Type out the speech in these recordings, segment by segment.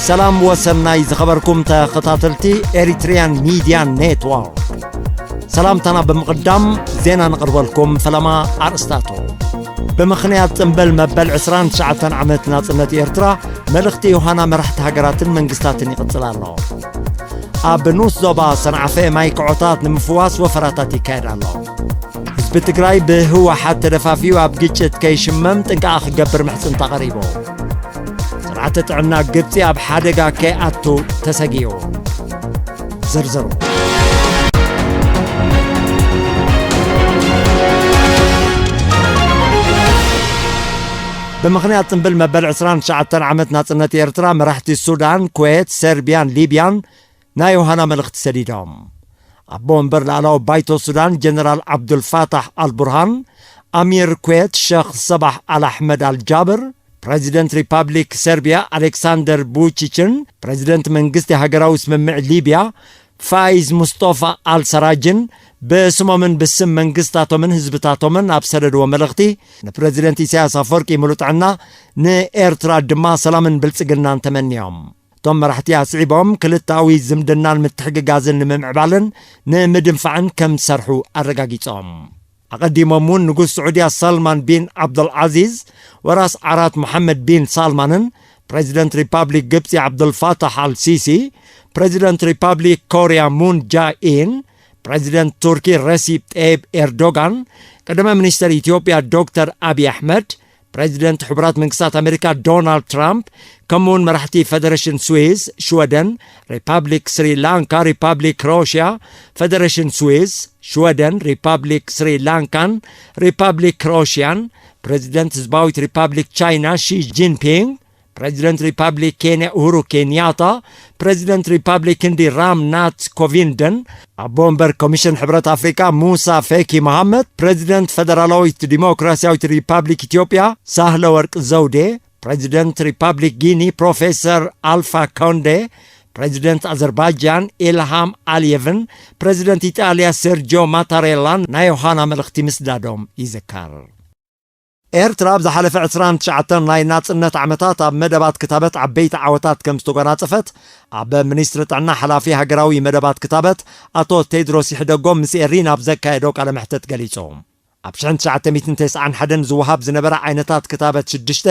ሰላም ወሰናይ ዝኸበርኩም ተኸታተልቲ ኤሪትሪያን ሚድያ ኔትወርክ። ሰላምታና ብምቕዳም ዜና ነቕርበልኩም። ፈለማ ኣርእስታቱ። ብምኽንያት ጽምብል መበል ዕስራን ትሽዓተን ዓመት ናጽነት ኤርትራ፣ መልእኽቲ ዮሃና መራሕቲ ሃገራትን መንግስታትን ይቕጽል ኣሎ። ኣብ ንኡስ ዞባ ሰንዓፈ ማይ ክዖታት ንምፍዋስ ወፈራታት ይካየድ ኣሎ። ህዝቢ ትግራይ ብህወሓት ተደፋፊኡ ኣብ ግጭት ከይሽመም ጥንቃቐ ክገብር ምሕጽንታ ቀሪቡ። ስርዓተ ጥዕና ግብጺ ኣብ ሓደጋ ከይኣቱ ተሰጊኡ። ዝርዝሩ። ብምኽንያት ጽምብል መበል ዕስራን ትሽዓተን ዓመት ናጽነት ኤርትራ፣ መራሕቲ ሱዳን፣ ኩዌት፣ ሰርቢያን ሊብያን ናይ ዮሃና መልእኽቲ ሰዲዶም። ኣቦ ወንበር ላዕላዊ ባይቶ ሱዳን ጀነራል ዓብዱልፋታሕ ኣልቡርሃን፣ ኣሚር ኩዌት ሸኽ ሰባሕ ኣልኣሕመድ ኣልጃብር፣ ፕረዚደንት ሪፓብሊክ ሰርቢያ ኣሌክሳንደር ቡቺችን፣ ፕረዚደንት መንግስቲ ሃገራዊ ስምምዕ ሊብያ ፋይዝ ሙስጦፋ ኣልሰራጅን ብስሞምን ብስም መንግስታቶምን ህዝብታቶምን ኣብ ሰደድዎ መልእኽቲ፣ ንፕረዚደንት ኢሳያስ ኣፈወርቂ ምሉእ ጥዕና፣ ንኤርትራ ድማ ሰላምን ብልጽግናን ተመንዮም። እቶም መራሕቲ ኣስዒቦም፣ ክልተኣዊ ዝምድናን ምትሕግጋዝን ንምምዕባልን ንምድንፋዕን ከም ዝሰርሑ ኣረጋጊጾም። ኣቐዲሞም እውን ንጉስ ስዑድያ ሳልማን ቢን ዓብዱልዓዚዝ፣ ወራስ ዓራት መሓመድ ቢን ሳልማንን፣ ፕረዚደንት ሪፓብሊክ ግብጺ ዓብዱልፋታሕ ኣልሲሲ፣ ፕረዚደንት ሪፓብሊክ ኮርያ ሙን ጃኢን፣ ፕረዚደንት ቱርኪ ረሲፕ ጠይብ ኤርዶጋን፣ ቀዳማይ ሚኒስተር ኢትዮጵያ ዶክተር ኣብይ ኣሕመድ፣ ፕረዚደንት ሕቡራት መንግስታት ኣሜሪካ ዶናልድ ትራምፕ፣ ከምኡውን መራሕቲ ፈደረሽን ስዊስ፣ ሽወደን፣ ሪፓብሊክ ስሪ ላንካ፣ ሪፓብሊክ ክሮሽያ፣ ፈደረሽን ስዊስ፣ ሽወደን፣ ሪፓብሊክ ስሪ ላንካን ሪፓብሊክ ክሮሽያን፣ ፕረዚደንት ህዝባዊት ሪፓብሊክ ቻይና ሺ ጂንፒንግ፣ ፕረዚደንት ሪፓብሊክ ኬንያ ኡሁሩ ኬንያታ፣ ፕረዚደንት ሪፓብሊክ ህንዲ ራም ናት ኮቪንድን፣ ኣቦ ወንበር ኮሚሽን ሕብረት ኣፍሪካ ሙሳ ፌኪ መሃመት፣ ፕረዚደንት ፈደራላዊት ዲሞክራሲያዊት ሪፓብሊክ ኢትዮጵያ ሳህለ ወርቅ ዘውዴ፣ ፕረዚደንት ሪፓብሊክ ጊኒ ፕሮፌሰር ኣልፋ ኮንዴ፣ ፕረዚደንት ኣዘርባይጃን ኢልሃም ኣልየቭን ፕረዚደንት ኢጣልያ ሴርጆ ማታሬላን ናይ ዮሃና መልእኽቲ ምስዳዶም ይዝከር። ኤርትራ ኣብ ዝሓለፈ ዕስራን ትሽዓተን ናይ ናጽነት ዓመታት ኣብ መደባት ክታበት ዓበይቲ ዓወታት ከም ዝተጎናጸፈት ኣብ ሚኒስትሪ ጥዕና ሓላፊ ሃገራዊ መደባት ክታበት ኣቶ ቴድሮስ ይሕደጎም ምስ ኤሪና ኣብ ዘካየዶ ቃለ መሕትት ገሊጹ። ኣብ ሽሕን ትሽዓተ ሚእትን ተስዓን ሓደን ዝወሃብ ዝነበረ ዓይነታት ክታበት ሽዱሽተ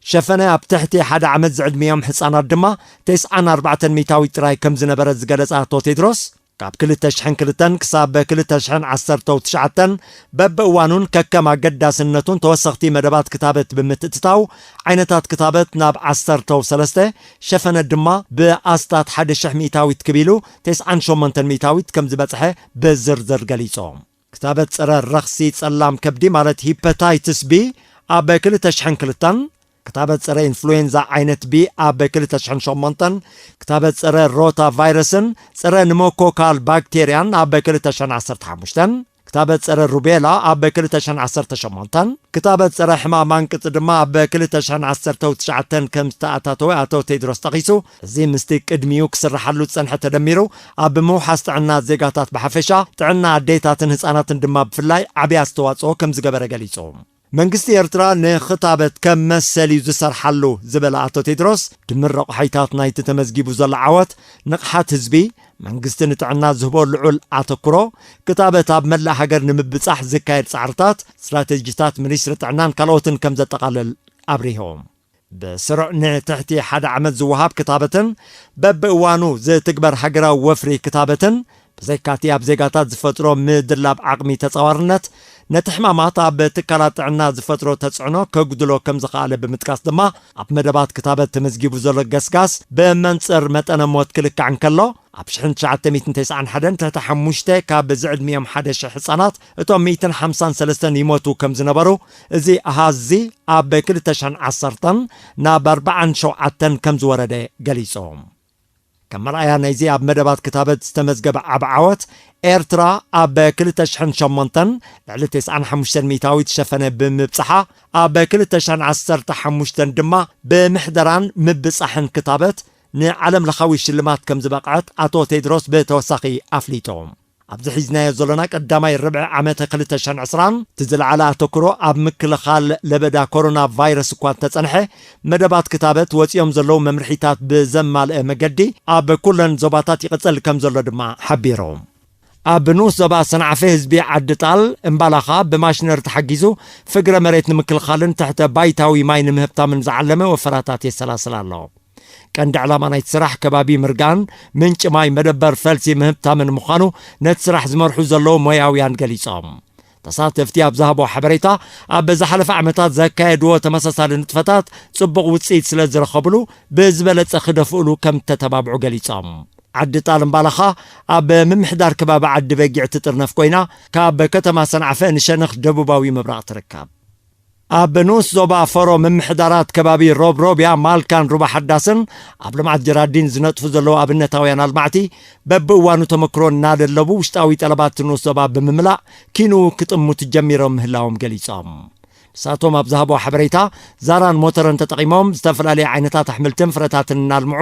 ሸፈነ ኣብ ትሕቲ ሓደ ዓመት ዝዕድሚኦም ህጻናት ድማ ተስዓን ኣርባዕተን ሚእታዊት ጥራይ ከም ዝነበረ ዝገለጸ ኣቶ ቴድሮስ፣ ካብ ክልተ ሽሕን ክልተን ክሳብ ክልተ ሽሕን ዓሰርተው ትሽዓተን በብእዋኑን ከከም ኣገዳስነቱን ተወሰኽቲ መደባት ክታበት ብምትእትታው፣ ዓይነታት ክታበት ናብ ዓሰርተው ሰለስተ ሸፈነ ድማ ብኣስታት ሓደ ሽሕ ሚእታዊት ክብ ኢሉ ተስዓን ሸሞንተን ሚእታዊት ከም ዝበጽሐ ብዝርዝር ገሊጾም። ክታበት ጸረ ረኽሲ ጸላም ከብዲ ማለት ሂፐታይትስ ቢ ኣብ ክልተ ሽሕን ክልተን፣ ክታበት ጸረ ኢንፍሉዌንዛ ዓይነት ቢ ኣብ ክልተ ሽሕን ሸሞንተን፣ ክታበት ጸረ ሮታ ቫይረስን ጸረ ኒሞኮካል ባክቴርያን ኣብ ክልተ ሽሕን ዓሰርተ ሓሙሽተን፣ ክታበት ጸረ ሩቤላ ኣብ ክልተ ሽሕን ዓሰርተ ሸሞንተን፣ ክታበት ጸረ ሕማም ኣንቅጺ ድማ ኣብ ክልተ ሽሕን ዓሰርተው ትሽዓተን ከም ዝተኣታተወ ኣቶ ቴድሮስ ጠቒሱ፣ እዚ ምስቲ ቅድሚኡ ክስርሓሉ ዝጸንሐ ተደሚሩ ኣብ ምውሓስ ጥዕና ዜጋታት ብሓፈሻ፣ ጥዕና ኣዴታትን ህጻናትን ድማ ብፍላይ ዓቢ ኣስተዋጽኦ ከም ዝገበረ ገሊጹ። መንግስቲ ኤርትራ ንኽታበት ከም መሰል እዩ ዝሰርሓሉ ዝበለ ኣቶ ቴድሮስ፣ ድምር ረቑሓይታት ናይቲ ተመዝጊቡ ዘሎ ዓወት፣ ንቕሓት ህዝቢ፣ መንግስቲ ንጥዕና ዝህቦ ልዑል ኣተኩሮ፣ ክታበት ኣብ መላእ ሃገር ንምብጻሕ ዝካየድ ጻዕርታት፣ ስትራቴጂታት ሚኒስትሪ ጥዕናን ካልኦትን ከም ዘጠቓልል ኣብሪሆም። ብስሩዕ ንትሕቲ ሓደ ዓመት ዝወሃብ ክታበትን በብእዋኑ ዝትግበር ሃገራዊ ወፍሪ ክታበትን፣ ብዘይካቲ ኣብ ዜጋታት ዝፈጥሮ ምድላብ ዓቕሚ ተጻዋርነት፣ ነቲ ሕማማት ኣብ ትካላት ጥዕና ዝፈጥሮ ተጽዕኖ ከጉድሎ ከም ዝኸኣለ ብምጥቃስ ድማ፣ ኣብ መደባት ክታበት ተመዝጊቡ ዘሎ ገስጋስ ብመንጽር መጠነ ሞት ክልካዕ እንከሎ፣ ኣብ ሽሕን ትሽዓተ ሚእትን ተስዓን ሓደን ትሕቲ ሓሙሽተ ካብ ዝዕድሚኦም ሓደ ሽሕ ህጻናት፣ እቶም ሚእትን ሓምሳን ሰለስተን ይሞቱ ከም ዝነበሩ፣ እዚ ኣሃዝዚ ኣብ ክልተ ሽሕን ዓሰርተን ናብ ኣርባዓን ሸውዓተን ከም ዝወረደ ገሊጾም። ከም መርኣያ ናይዚ ኣብ መደባት ክታበት ዝተመዝገበ ዓቢ ዓወት፣ ኤርትራ ኣብ ክልተ ሽሕን ሸሞንተን ልዕሊ ተስዓን ሓሙሽተን ሚእታዊት ሸፈነ ብምብጽሓ፣ ኣብ ክልተ ሽሕን ዓሰርተ ሓሙሽተን ድማ ብምሕደራን ምብጻሕን ክታበት ንዓለም ለኻዊ ሽልማት ከም ዝበቕዐት ኣቶ ቴድሮስ ብተወሳኺ ኣፍሊጦም። ኣብዚ ሒዝናዮ ዘለና ቀዳማይ ርብዒ ዓመተ ክልተ ሽሕን ዕስራን እቲ ዝለዓለ ኣተኩሮ ኣብ ምክልኻል ለበዳ ኮሮና ቫይረስ እኳ እንተጸንሐ፣ መደባት ክታበት፣ ወጺኦም ዘለዉ መምርሒታት ብዘማልአ መገዲ ኣብ ኩለን ዞባታት ይቕጽል ከም ዘሎ ድማ ሓቢሩ። ኣብ ንኡስ ዞባ ሰንዓፈ ህዝቢ ዓዲ ጣል እምባላኻ ብማሽነር ተሓጊዙ ፍግረ መሬት ንምክልኻልን ትሕተ ባይታዊ ማይ ንምህብታምን ዝዓለመ ወፈራታት የሰላስል ኣሎ። ቀንዲ ዕላማ ናይቲ ስራሕ ከባቢ ምርጋን፣ ምንጪ ማይ፣ መደበር ፈልሲ ምህብታምን ምዃኑ ነቲ ስራሕ ዝመርሑ ዘለዉ ሞያውያን ገሊጾም። ተሳተፍቲ ኣብ ዝሃቦ ሓበሬታ፣ ኣብ ዝሓለፈ ዓመታት ዘካየድዎ ተመሳሳሊ ንጥፈታት ጽቡቕ ውጽኢት ስለ ዝረኸብሉ፣ ብዝበለጸ ክደፍእሉ ከም እተተባብዑ ገሊጾም። ዓዲ ጣል እምባላኻ ኣብ ምምሕዳር ከባቢ ዓዲ በጊዕ ትጥርነፍ ኮይና፣ ካብ ከተማ ሰንዓፈ ንሸነኽ ደቡባዊ ምብራቕ ትርከብ። ኣብ ንኡስ ዞባ ፈሮ ምምሕዳራት ከባቢ ሮብሮብያ፣ ማልካን ሩባ ሓዳስን ኣብ ልምዓት ጀራዲን ዝነጥፉ ዘለዉ ኣብነታውያን ኣልማዕቲ፣ በብእዋኑ ተመክሮ እናደለቡ ውሽጣዊ ጠለባት ንኡስ ዞባ ብምምላእ ኪንኡ ክጥምቱ ጀሚሮም ምህላዎም ገሊጾም። ንሳቶም ኣብ ዝሃቦ ሓበሬታ፣ ዛራን ሞተረን ተጠቒሞም ዝተፈላለየ ዓይነታት ኣሕምልትን ፍረታትን እናልምዑ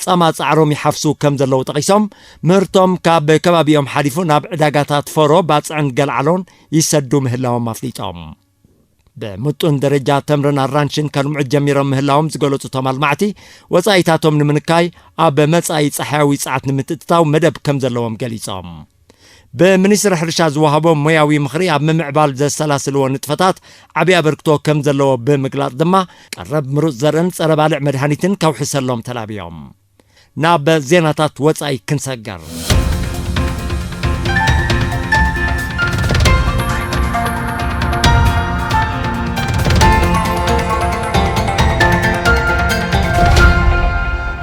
ጻማ ጻዕሮም ይሓፍሱ ከም ዘለዉ ጠቒሶም፣ ምህርቶም ካብ ከባቢኦም ሓሊፉ ናብ ዕዳጋታት ፈሮ፣ ባጽዕን ገልዓሎን ይሰዱ ምህላዎም ኣፍሊጦም። ብምጡን ደረጃ ተምርን ኣራንሽን ከልምዑ ጀሚሮም ምህላዎም ዝገለጹ እቶም ኣልማዕቲ፣ ወጻኢታቶም ንምንካይ ኣብ መጻኢ ጸሓያዊ ጸዓት ንምትእትታው መደብ ከም ዘለዎም ገሊጾም። ብሚኒስትሪ ሕርሻ ዝወሃቦም ሞያዊ ምኽሪ ኣብ ምምዕባል ዘሰላስልዎ ንጥፈታት ዓብዪ ኣበርክቶ ከም ዘለዎ ብምግላጽ ድማ፣ ቀረብ ምሩጽ ዘርእን ጸረ ባልዕ መድሃኒትን ከውሕሰሎም ተላብዮም። ናብ ዜናታት ወጻኢ ክንሰገር።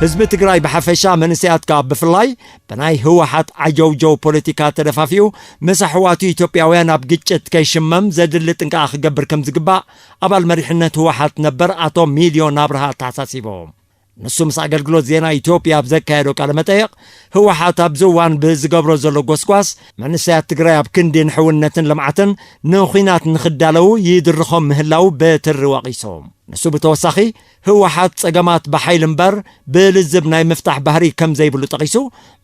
ህዝቢ ትግራይ ብሓፈሻ፣ መንእሰያት ከኣ ብፍላይ፣ ብናይ ህወሓት ዓጀውጀው ፖለቲካ ተደፋፊኡ፣ ምስ ኣሕዋቱ ኢትዮጵያውያን ኣብ ግጭት ከይሽመም ዘድሊ ጥንቃቐ ክገብር ከም ዝግባእ፣ ኣባል መሪሕነት ህወሓት ነበር ኣቶ ሚልዮን ኣብርሃ ኣተሓሳሲቡ። ንሱ ምስ ኣገልግሎት ዜና ኢትዮጵያ ኣብ ዘካየዶ ቃለ መጠይቕ፣ ህወሓት ኣብዚ እዋን ብዝገብሮ ዘሎ ጎስጓስ፣ መንእሰያት ትግራይ ኣብ ክንዲ ንሕውነትን ልምዓትን ንኹናት ንኽዳለዉ ይድርኾም ምህላዉ በትሪ ወቒሱ። ንሱ ብተወሳኺ፣ ህወሓት ጸገማት ብሓይሊ እምበር ብልዝብ ናይ ምፍታሕ ባህሪ ከም ዘይብሉ ጠቒሱ፣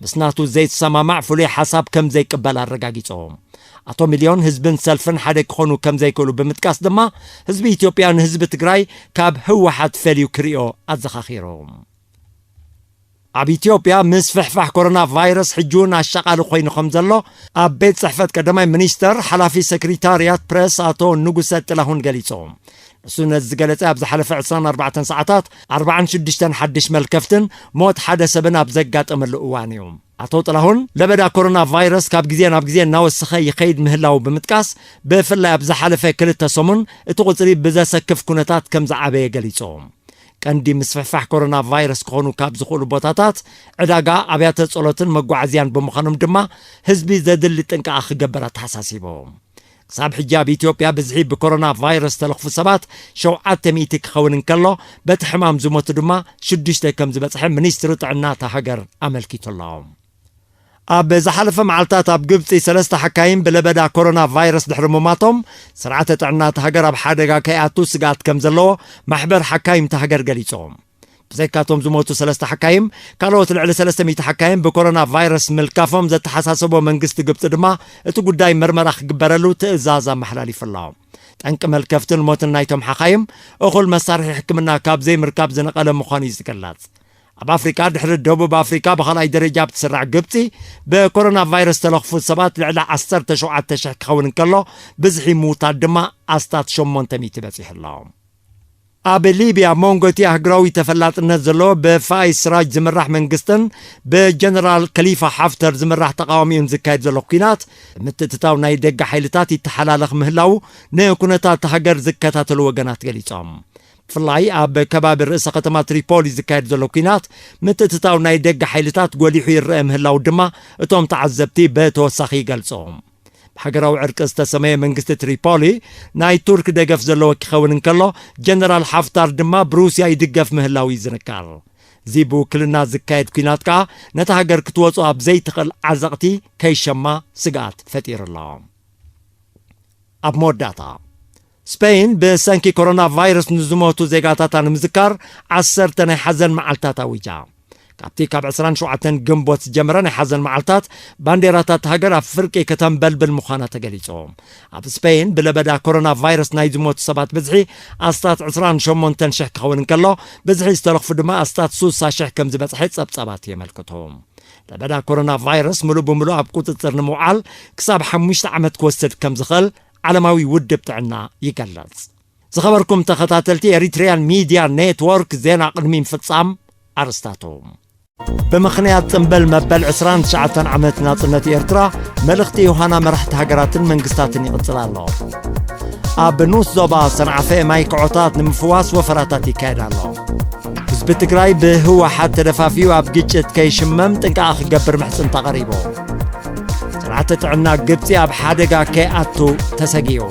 ምስ ናቱ ዘይተሰማማዕ ፍሉይ ሓሳብ ከም ዘይቅበል ኣረጋጊጹ። ኣቶ ሚልዮን፣ ህዝብን ሰልፍን ሓደ ክኾኑ ከም ዘይክእሉ ብምጥቃስ ድማ፣ ህዝቢ ኢትዮጵያ ንህዝቢ ትግራይ ካብ ህወሓት ፈልዩ ክርእዮ ኣዘኻኺሩ። ኣብ ኢትዮጵያ ምስፍሕፋሕ ኮሮና ቫይረስ ሕጂ እውን ኣሻቓሊ ኮይኑ ከም ዘሎ፣ ኣብ ቤት ጽሕፈት ቀዳማይ ሚኒስተር ሓላፊ ሰክሪታርያት ፕረስ ኣቶ ንጉሰ ጥላሁን ገሊጹ። ንሱ ነዚ ዝገለጸ፣ ኣብ ዝሓለፈ ዕስራን ኣርባዕተን ሰዓታት ኣርባዓን ሽዱሽተን ሓድሽ መልከፍትን ሞት ሓደ ሰብን ኣብ ዘጋጠመሉ እዋን እዩ። ኣቶ ጥላሁን፣ ለበዳ ኮሮና ቫይረስ ካብ ግዜ ናብ ግዜ እናወሰኸ ይኸይድ ምህላዉ ብምጥቃስ፣ ብፍላይ ኣብ ዝሓለፈ ክልተ ሰሙን እቲ ቁጽሪ ብዘሰክፍ ኩነታት ከም ዝዓበየ ገሊጹ። ቀንዲ ምስፍሕፋሕ ኮሮና ቫይረስ ክኾኑ ካብ ዝኽእሉ ቦታታት፣ ዕዳጋ፣ ኣብያተ ጸሎትን መጓዓዝያን ብምዃኖም ድማ፣ ህዝቢ ዘድሊ ጥንቃቐ ክገብር ኣተሓሳሲቡ። ክሳብ ሕጂ ኣብ ኢትዮጵያ ብዝሒ ብኮሮና ቫይረስ ተለኽፉ ሰባት ሸውዓተ ሚእቲ ክኸውን እንከሎ፣ በቲ ሕማም ዝሞቱ ድማ ሽዱሽተ ከም ዝበጽሐ ሚኒስትሪ ጥዕና እታ ሃገር ኣመልኪቱ ኣሎ። ኣብ ዝሓለፈ መዓልታት ኣብ ግብጺ ሰለስተ ሓካይም ብለበዳ ኮሮና ቫይረስ ድሕሪ ምማቶም፣ ስርዓተ ጥዕና እታ ሃገር ኣብ ሓደጋ ከይኣቱ ስግኣት ከም ዘለዎ ማሕበር ሓካይም እታ ሃገር ገሊጹ። ብዘይካቶም ዝሞቱ ሰለስተ ሓካይም፣ ካልኦት ልዕሊ ሰለስተ ሚእቲ ሓካይም ብኮሮና ቫይረስ ምልካፎም ዘተሓሳሰቦ መንግስቲ ግብጺ ድማ፣ እቲ ጉዳይ መርመራ ክግበረሉ ትእዛዝ ኣመሓላሊፉ ኣሎ። ጠንቂ መልከፍትን ሞትን ናይቶም ሓኻይም፣ እኹል መሳርሒ ሕክምና ካብ ዘይምርካብ ዝነቐለ ምዃኑ እዩ ዝግለጽ። ኣብ ኣፍሪቃ፣ ድሕሪ ደቡብ ኣፍሪቃ ብኻልኣይ ደረጃ ኣብ ትስራዕ ግብጺ፣ ብኮሮና ቫይረስ ተለኽፉ ሰባት ልዕሊ ዓሰርተ ሸውዓተ ሽሕ ክኸውን እንከሎ፣ ብዝሒ ምዉታት ድማ ኣስታት ሸሞንተ ሚእቲ በጺሑ ኣሎ። ኣብ ሊብያ፣ ኣብ መንጎ እቲ ኣህጉራዊ ተፈላጥነት ዘለዎ ብፋይስ ስራጅ ዝምራሕ መንግስትን ብጀነራል ከሊፋ ሓፍተር ዝምራሕ ተቃዋሚኡን ዝካየድ ዘሎ ኲናት፣ ምትእትታው ናይ ደገ ሓይልታት ይተሓላለኽ ምህላዉ ንኩነታት ሃገር ዝከታተሉ ወገናት ገሊጾም። ብፍላይ ኣብ ከባቢ ርእሰ ከተማ ትሪፖሊ ዝካየድ ዘሎ ኲናት፣ ምትእትታው ናይ ደገ ሓይልታት ጎሊሑ ይረአ ምህላዉ ድማ እቶም ተዓዘብቲ ብተወሳኺ ይገልጹ። ብሃገራዊ ዕርቂ ዝተሰመየ መንግስቲ ትሪፖሊ ናይ ቱርክ ደገፍ ዘለዎ ክኸውን እንከሎ፣ ጀነራል ሓፍታር ድማ ብሩስያ ይድገፍ ምህላዉ ይዝንከር። እዚ ብውክልና ዝካየድ ኲናት ከኣ ነታ ሃገር ክትወጾ ኣብ ዘይትኽእል ዓዘቕቲ ከይሸማ ስግኣት ፈጢሩ ኣሎ። ኣብ መወዳእታ፣ ስፔይን ብሰንኪ ኮሮና ቫይረስ ንዝሞቱ ዜጋታታ ንምዝካር ዓሰርተ ናይ ሓዘን መዓልታት ኣዊጃ። ካብቲ ካብ ዕስራን ሸውዓተን ግንቦት ዝጀመረ ናይ ሓዘን መዓልታት፣ ባንዴራታት ሃገር ኣብ ፍርቂ ከተንበልብል ምዃና ተገሊጹ። ኣብ ስፔን ብለበዳ ኮሮና ቫይረስ ናይ ዝሞቱ ሰባት ብዝሒ ኣስታት ዕስራን ሸሞንተን ሽሕ ክኸውን እንከሎ፣ ብዝሒ ዝተለኽፉ ድማ ኣስታት ስሳ ሽሕ ከም ዝበጽሐ ጸብጻባት የመልክቱ። ለበዳ ኮሮና ቫይረስ ምሉእ ብምሉእ ኣብ ቁጽጽር ንምውዓል ክሳብ ሓሙሽተ ዓመት ክወስድ ከም ዝኽእል ዓለማዊ ውድብ ጥዕና ይገልጽ። ዝኸበርኩም ተኸታተልቲ ኤሪትሪያን ሚድያ ኔትወርክ፣ ዜና ቅድሚ ምፍጻም ኣርስታቱ። ብምኽንያት ጽምብል መበል ዕስራን ትሽዓተን ዓመት ናጽነት ኤርትራ፣ መልእኽቲ ዮሃና መራሕቲ ሃገራትን መንግስታትን ይቕጽል ኣሎ። ኣብ ንኡስ ዞባ ሰንዓፈ ማይ ክዖታት ንምፍዋስ ወፈራታት ይካየድ ኣሎ። ህዝቢ ትግራይ ብህወሓት ተደፋፊኡ ኣብ ግጭት ከይሽመም ጥንቃቐ ክገብር ምሕጽንታ ቀሪቡ። ስርዓተ ጥዕና ግብጺ ኣብ ሓደጋ ከይኣቱ ተሰጊኡ።